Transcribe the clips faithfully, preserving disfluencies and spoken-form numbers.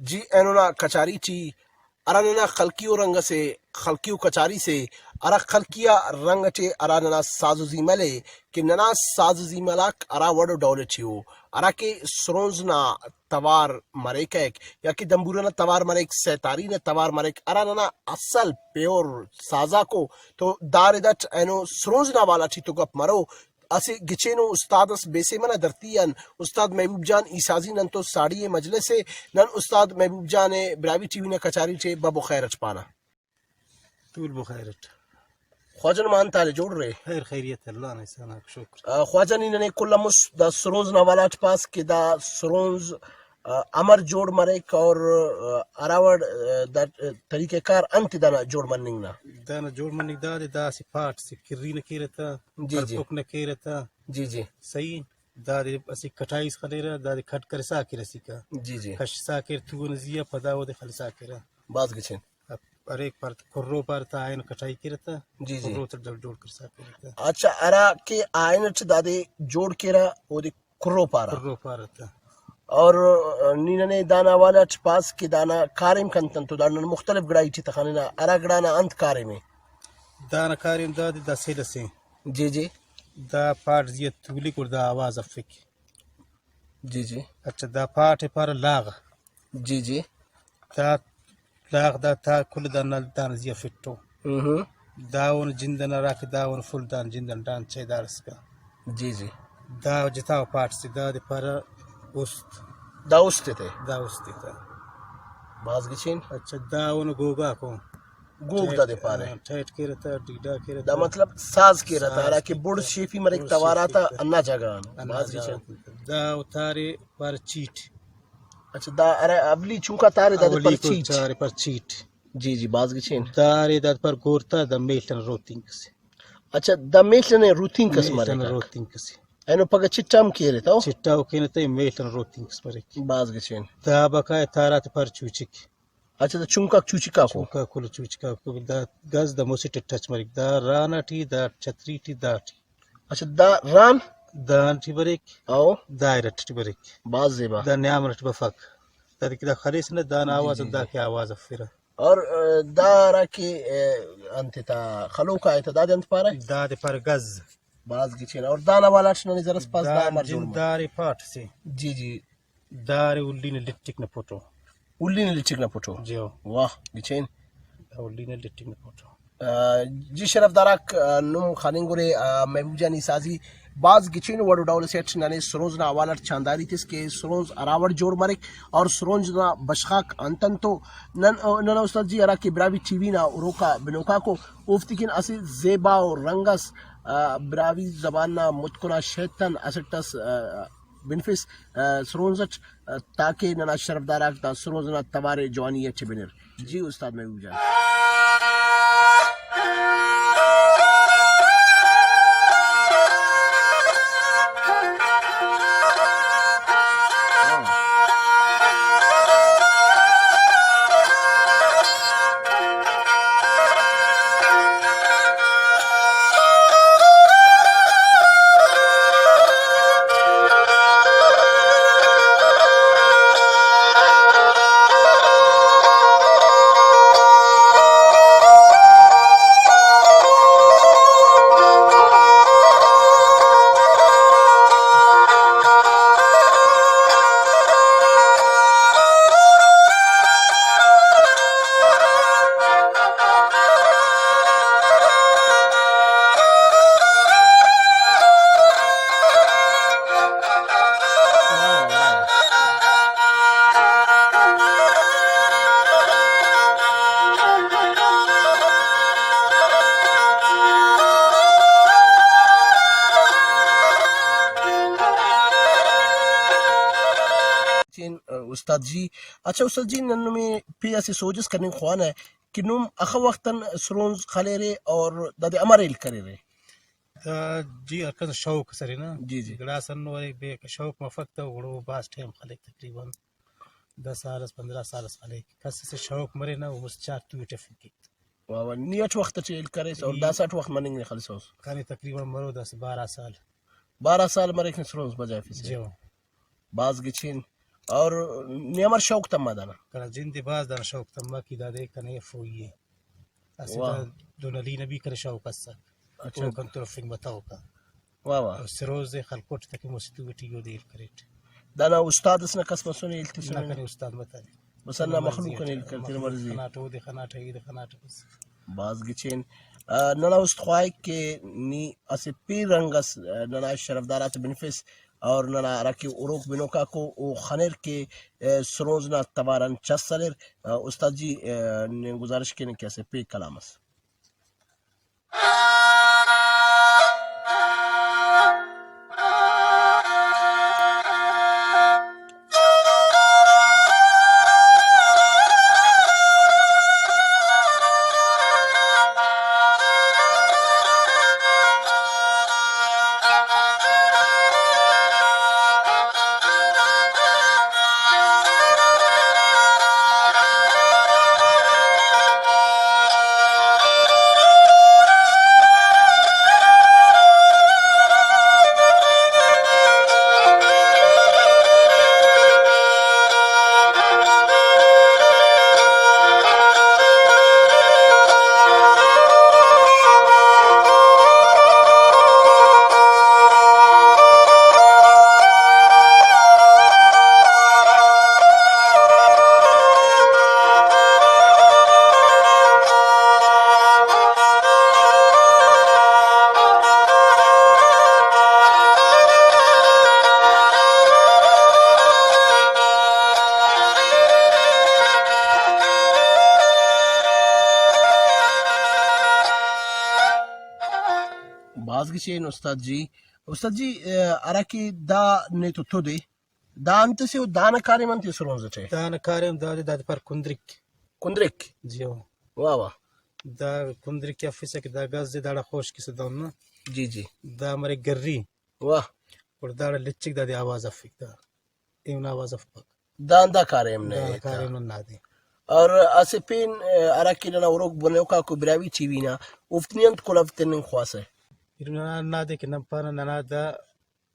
جی اینو نا کچاری ٹی ہرا ننا خلقی و رنگ اسے، خلقی و کچاری سے، ہرا خلقی آ رنگ اٹی ہرا ننا ساز و زیمل ءِ، کہ ننا ساز و زیمل آک ہرا وڑ و ڈول اٹی ءُ، ہرا کہ سرونز نا توار مریک یا کہ دمبورہ نا توار مریک، سیتاری نا توار مریک، ہرا ننا اصل پیور سازاکو، تو دا رد اٹ اینو سرونز نا حوالہ ٹی تو گپ مرو۔ اسہ گچینو استاد اس بیسیمہ نا دھرتی آن، استاد محبوب جان عیسازی نن تو ساڑی ءِ مجلس ءِ۔ نن استاد محبوب جان ءِ براہوئی ٹی وی نا کچاری ٹی بب و خیر اٹ پانہ۔ تول بخیر اٹ۔ خواجہ نما انت حال ءِ، جوڑ ارے؟ خیر خیریت، اللہ نا احسان آک، شکر۔ آ، خواجہ نی ننے کل آن مست دا سرونز نا حوالہ اٹ پاس کہ دا سرونز، آ، امر جوڑ مریک اور، آ، ہراوڑ، آ، دا طریقہ کار انت دانا جوڑ مننگ نا؟ دانا جوڑ مننگ دادے، دا اسہ پاٹ سے کری نا کیرہ تہ، جی، جی۔ ہڑپک نا کیرہ تہ۔ جی، جی۔ صحیح۔ دادے اسہ کٹائی اس خلیرہ، دادے کٹ کرسا کیرہ اسیکا۔ جی، جی۔ کشسا کیر تو ئنا زی آ، پدا اودے خلسا کیرہ۔ بھاز گچین۔ ہریک پارت، کھرو پارت آ اینو کٹائی کیرہ تہ، جی، جی۔ کھرو تہ جوڑ، جوڑ کرسا کیرہ تہ۔ اچھا، ہرا کہ آئین اٹ دادے جوڑ کیرہ، اودے کھرو پارہ۔ کھرو پارہ تہ۔ اور نی ننے دانا حوالہ اٹ پاس کہ دانا کاریم کنتن تو داڑان مختلف گڑائی ٹی تخاننہ، ہرا گڑا نا انت کاریم ءِ؟ دانا کاریم دادے، دا سیل اسے۔ جی، جی۔ دا پاٹ زی آ تولک اور دا آواز افک۔ جی، جی۔ اچھا، دا پاٹ ءِ پارہ لاغ۔ جی، جی۔ دا لاغ دا تا کل دا نل دانا زی آ فٹو۔ ہم۔ دا اون جند ئنا ہراکہ دا اون فل دانا جند ئنا ڈان چیدار اسکا۔ جی، جی۔ دا جتا پاٹ سے، دادے پارہ است۔ دا است تے؟ دا است تے۔ بھاز گچین۔ اچھا، دا اون گوگاکو۔ گوگ ٹیٹ، دادے پارہ۔ ہاں، ٹیٹ کیرہ تہ، ڈیڈا کیرہ دا تہ۔ مطلب ساز کیرہ تہ، ساز ہراکہ کیرہ بڑز تہ۔ شیفی مریک بڑز توار شیفی آتا تہ۔ ہندا جاگہ آن۔ ہندا بھاز جاگہ گچین۔ آن۔ دا او تارے پارہ چیٹ۔ اچھا، دا ارے اولیکو تارے دادے اولیکو پارہ چیٹ۔ تارے پارہ چیٹ۔ جی، جی، بھاز گچین۔ دارے داد پارہ گورتا، دا میڷ ئنا روتینک اسے۔ اچھا، دا میڷ ئنا روتینک اس میڷ مریک۔ ئنا روتینک اسے۔ اینو پگہ چٹا ہم کیرے تو؟ چٹا او کینہ تہ، میڷ ئنا روتینک اس مریک۔ بھاز گچین۔ دا بقایا تاراتے پارہ چوچک۔ اچھا، دا چنکاک چوچکاکو؟ چنکاک کل چوچکاکو۔ دا گز دا مسٹ ٹچ مریک۔ دا ران ٹی، دا چھتری ٹی، دا ٹی۔ اچھا، دا ران؟ دان ٹی بریک۔ او؟ دا ارٹ ٹی بریک۔ بھاز زیبا۔ دا نیام ارٹ بفک۔ دادے کہ دا خلیسہ نا، دانا جی، آواز جی، دا جی۔ کہ آواز افرہ۔ اور، آ، دا ہرا کہ، آ، انت تا خلوکا ءِ تا، دادے انت پارہ؟ دادے پارہ گز۔ بھاز گچین۔ اور دانا حوالہ اٹ ننے زرس پاس، دا دان امر جوڑ جند مریک؟ دارے پاٹ سے۔ جی، جی۔ دارے الّی نا لٹک نا پھوٹو۔ الّی نا لٹک نا پھوٹو؟ جیو۔ واہ، گچین۔ دا الّی نا لٹک نا پھوٹو۔ آ، جی شرفدار آک، آ، نم خننگ اُرے، آ، محبوب جان عیسازی بھاز گچین وڑ و ڈول اسے اٹ ننے سرونز نا حوالہ اٹ چانداری تس کہ سرونز ہرا وڑ جوڑ مریک اور سرونز نا بشخاک انت انت ءُ۔ نن، ننا استاد جی ہرا کہ براہوئی ٹی وی نا ہروکا بنوکاکو، اوفتے کن اسہ زیبا ءُ رنگ اس، آ، براہوئی زبان نا متکن آ شیتن اسٹ اس، آ، بنفس، آ، سرونز اٹ، آ، تاکہ ننا شرفدار آک دا سرونز نا توار ءِ جوانی اٹ بنر۔ جی استاد محبوب جان۔ استاد جی، اچھا استاد جی، نن نمے پی اسہ سوج اس کننگ خوانہ کہ نم اخہ وخت آن سرونز خلیرے اور دادے امر ہیل کریرے؟ دا جی ہر کس شوق اس ارے نا۔ جی، جی۔ گڑاس ہندن ارے بے شوق مفک تہ گڑا او بھاز ٹائم خلیک، تقریباً دہ سال اس، پندرہ سال اس خلیک۔ کس اسے شوق مرے نا، او مست چار تو ٹفنگ کیک۔ واہ واہ، نی اٹ وخت اٹی ہیل کریس اور ای۔ داسہ اٹ وخت مننگ نے خلسوس؟ کنے تقریباً مرو داسہ بارہ سال۔ بارہ سال مریک نے سرونز بجائفسے۔ جی ہو۔ بھاز گچین۔ اور نی امر شوق تما دانا؟ کنا جند ءِ بھاز دانا شوق تما کہ دادے کنے ہرفوئی ءِ۔ اسہ واہ۔ دا دہن علی نا بھی کنے شوق ئسک۔ اچھا۔ او کن ترفنگ بتوکا۔ واہ واہ۔ اور سروز ءِ خلکٹ تاکہ مستی ٹی اودے ہیل کریٹ۔ دانا استاد اس نا کس مسنے ہیل تسنے؟ نہ، کنے استاد متنے۔ بس ہندا مخلوق کنے ہیل کریٹ، تینا مرضی۔ خناٹ اودے خناٹ، ایدے خناٹ بس۔ بھاز گچین۔ آ، ننا است خواہک کہ نی اسہ پین رنگ اس، آ، ننا شرفدار آتے بنفس اور ننا ہراکہ ہروک بنوک آکو او خنر کہ، آ، سرونز نا توار آن چس ہلر۔ آ، استاد جی، آ، نی گزارش کینہ کہ اسہ پین کلام اس۔ بھاز گچین استاد جی۔ استاد جی، ا، ہراکہ دا نے تو تد ءِ، دا انت سے و دانا کاریم انت ءِ سرونز اٹی؟ دانا کاریم دادے، دادے پار کندرک۔ کندرک؟ جی ہو۔ واہ واہ۔ دا کندرک افسہ کہ دا گز ءِ داڑا خوش کسہ دہن نا۔ جی جی۔ دا مرے گری۔ واہ۔ اور داڑا لچک دادے آواز افک دا۔ ایہن آواز افپک۔ دا اندا کاریم نے دا ایتا۔ کاریم نا دے۔ اور اسہ پین، ا، ہراکہ ننا ہروک بنوک آکو براہوئی ٹی وی نا، اوفتے نی انت کلہو تننگ خواہسہ؟ ننا ہندادے کہ نن پانہ ننا دا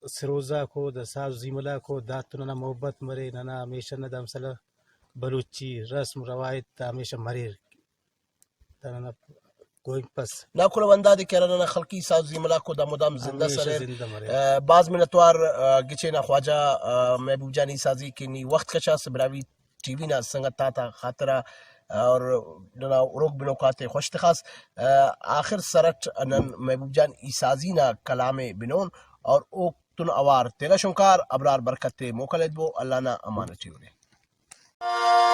سروزاکو، دا ساز و زیمل آکو، دا تو ننا محبت مرے، ننا ہمیشہ نا دا مسئلہ بلوچی رسم روایت دا ہمیشہ مریر۔ دا ننا گوئنک بس۔ نا کلہو ہندادے کہ ہرا ننا خلقی ساز و زیمل آکو دا مدام زندہ ہمیشہ سریر۔ زندہ مریر۔ آ، بھاز منتوار، آ، گچین آ خواجہ، آ، محبوب جان عیسیٰ زی کہ نی وخت کشاس براہوئی ٹی وی نا سنگت آتا خاطرہ اور ننا ہروک بنوک آتے خوش تخاس۔ آ، آخر سر اٹ نن محبوب جان عیسیٰ زی نا کلام ءِ بنون اور اوفتون اوار تینا شونکار ابرار برکت ءِ موکل ایتبو۔ اللہ نا امان اٹی اُرے۔